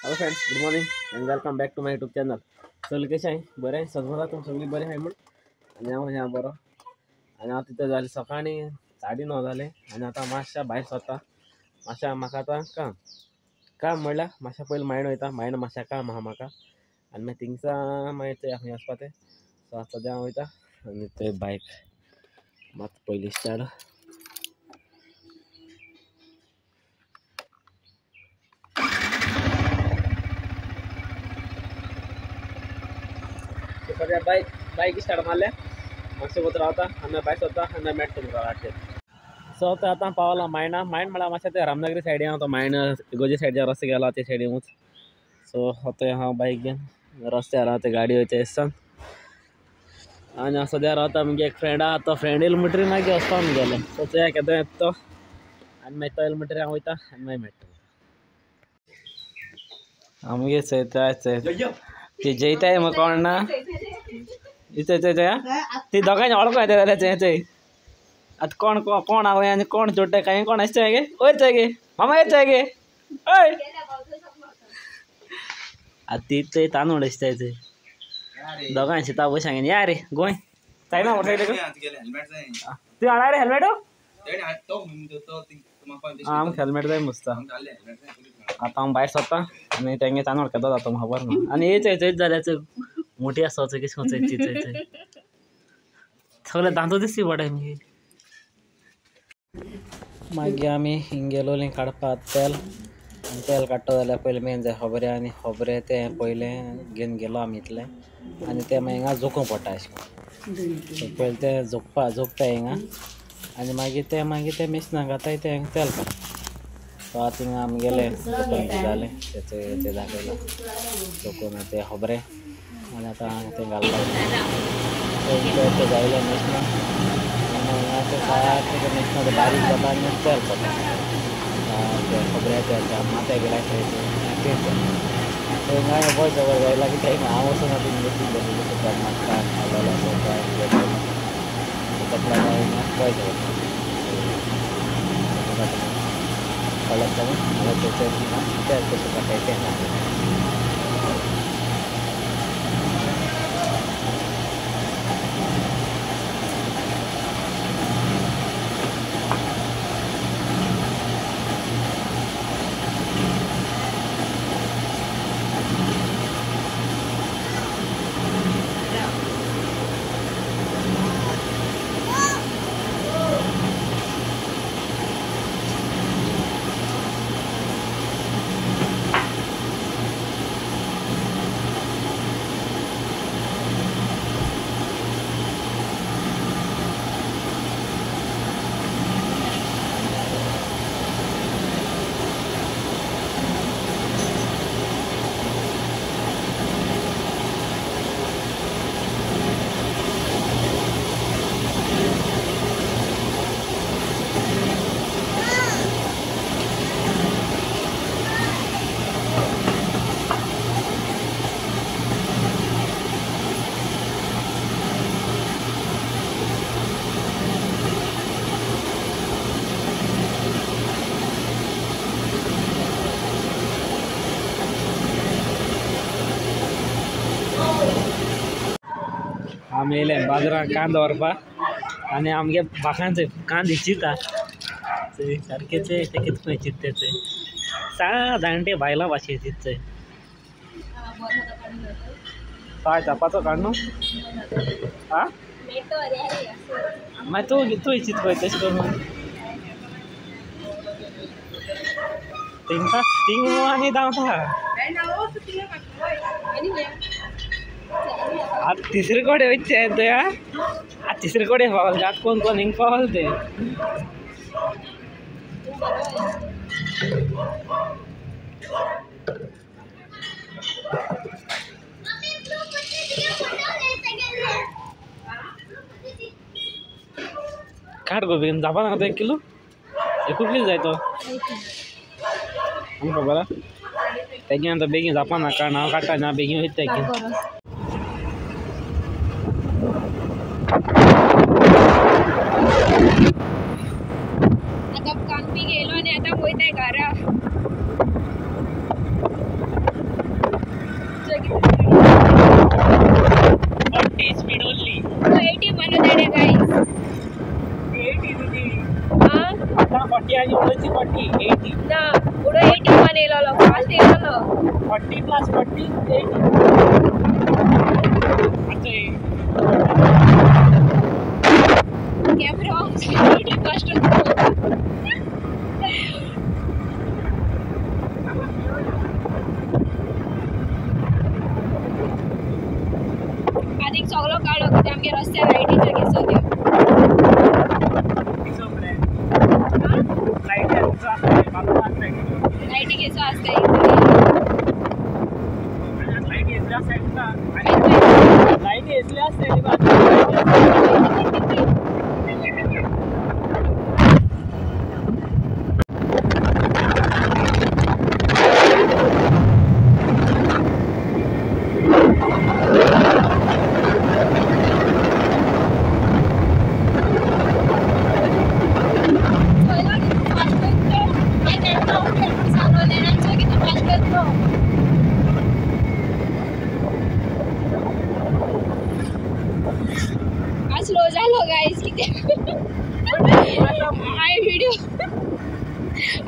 Hello friends, good morning and welcome back to my YouTube channel. सगळें कशें आहे? बरें सजमता तुम सगळीं बरें आहे म्हूण आनी हांव ह्या बरो. आनी हांव तितू जालें सकाळीं 9:30 जालें आनी आतां मातशें भायर सरता. मातशें म्हाका आतां काम काम म्हणल्यार मातशें पयलीं मायण वयता. मायण मातशें काम आहा म्हाका आनी मागीर थिंगसा मागीर ते खंय वचपा तें. सो आतां सद्या हांव वयता आनी ते बायक मात पयलीं स्टार्ट. सद्या बायक बायक स्टार्ट मारल्या मातशें वत रावता आनी भायर सरता आनी मेळटा तुमकां वाटेर. सो तो आतां पावला मायणा. मायण म्हळ्यार मातशें ते रामनगरी सायडीन हांव तो मायण इगोजी सायडीच्या रस्ते गेला ते सायडीनूच. सो आतां हांव बायक घेवन रस्त्यार हांव ते गाडी वयता दिसता. आनी हांव सद्या रावता मुगे एक फ्रेंड आहा तो फ्रेंड येयलो म्हणटरी मागीर वचपा मुगेलें. सो चोया केदो येता तो आनी मागीर तो येयलो म्हणटरी हांव वयता आनी मागीर मेळटा. आमगे चोयता चोय ती जेयताय म्हाका कोण ना इथे चोया ती दोगांय वळखो येता जाल्यार चोय चोय आतां कोण कोण आवय आनी कोण जोडटा कांय कोण आसता गे वयर चोय गे मामा येत चोय गे हय. आतां ती थंय तांदूळ दिसताय थंय दोगांय शिता बस सांगेन या रे गोंय जायना मोटरसायकल तुवें हाडा रे हेल्मेट. आमकां हेल्मेट जाय मस्त. आतां हांव भायर सरता आनी तेंगे तांदूळ केदो जाता म्हाका खबर ना. आनी हे चोय चोयत जाल्यार चोय मोटी आसा चोय कशें चोय ती चोय चोय सगळे दांतो दिसती पडटा मागीर. मागीर आमी हिंग गेलोलीं काडपाक तेल. आनी तेल काडटा जाल्यार पयलें मेन जाय खोबरें. आनी खोबरें तें पयलें घेवन गेलो आमी इतलें आनी तें मागीर हिंगा जोकूंक पडटा अशें करून. पयलें तें जोकपा जोकता हिंगा आनी मागीर तें मिशनां घाताय तें तेल काडटा. सो आतां हिंगा आमगेलें जालें तें तें दाखयलां जोकून तें खोबरें आनी आतां तें घालपाक तें जायलें मिशनां आनी हिंगा तें सारकें तें मिशनां तें बारीक जाता आनी तेल पडटा तें खोबऱ्या तेल माथ्याक लायता तें तेल. सो हिंगा वॉयस ओवर जायला की तें हांव वचून आतां इंग्लीश मागता खालोलो हिंगा वॉयस ओवर तेल कशें काडटाय तें. आमी येयले बाजारान कांदो व्हरपाक आनी आमगे बाकांचे कांदे चिंता सारके ते कितें खंय चिंतते ते सा जाणटे बायलां भाशेन चिंतते. काय चापाचो काड न्हू आं मागीर तूं तूं चिंत पळय तशें करून थिंगा थिंग आनी धांवता. आतां तिसरे कडेन वयचे ते आतां तिसरे कडेन पावल आतां कोण कोण हिंग पावल ते. काड गो बेगीन जापा नाका एक किलो एकू किलो जाय तो आमकां खबर आहा तेगे आतां बेगीन जापा नाका हांव काडटा ना बेगीन वयता तेगे. आतां कांदपी गेलो आनी आतां वयताय घरा. 40 80 ना उडो 81 येयलोलो फास्ट येयलोलो 40 प्लस 40 80. Camera off fast. आनीक सगळो काडो कित्याक आमगे रस्त्यार लायटीचे घेसो त्यो लायटी घेसो आसता स्लो जालो गायज कित्याक हांवें व्हिडियो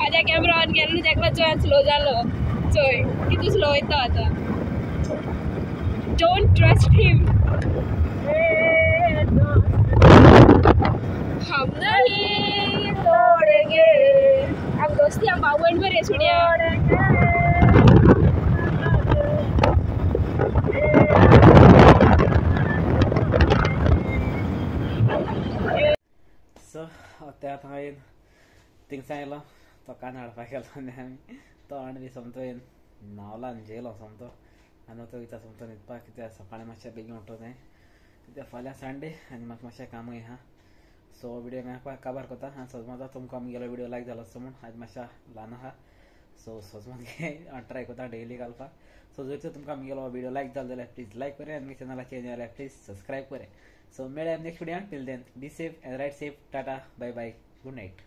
आतां कॅमेरा ऑन केलो न्हू तेका चोय स्लो जालो चोय कितू स्लो वयता आतां. Don't trust him. हम नहीं तोड़ेंगे हम दोस्ती हम भाव बहीण बरे सुन्या. सो ते आतां हांवें थिंगसान येयलो तो कान हाडपाक गेलो आनी आमी तो आनी बी सोमतो येवन न्हांवलो आनी जेयलो सोमतो आनी तो वयता सोमतो न्हिदपाक कित्याक सकाळीं मातशें बेगीन उठो जाय कित्याक फाल्यां संडे आनी म्हाका मातशें कामूय आहा. सो व्हिडियो हांगा काबार करता आनी सजमता तुमकां आमगेलो व्हिडियो लायक जालो आसतो म्हूण. आज मातशें ल्हान आहा सो सजमत ट्राय करता डेली घालपाक. सो जर तुमकां आमगेलो व्हिडियो लायक जालो जाल्यार प्लीज लायक करें आनी चॅनलाचेर जाल्यार प्लीज सबस्क्रायब करें. सो मेळया next video. Till then be safe and ride safe. Tata, bye bye, good night.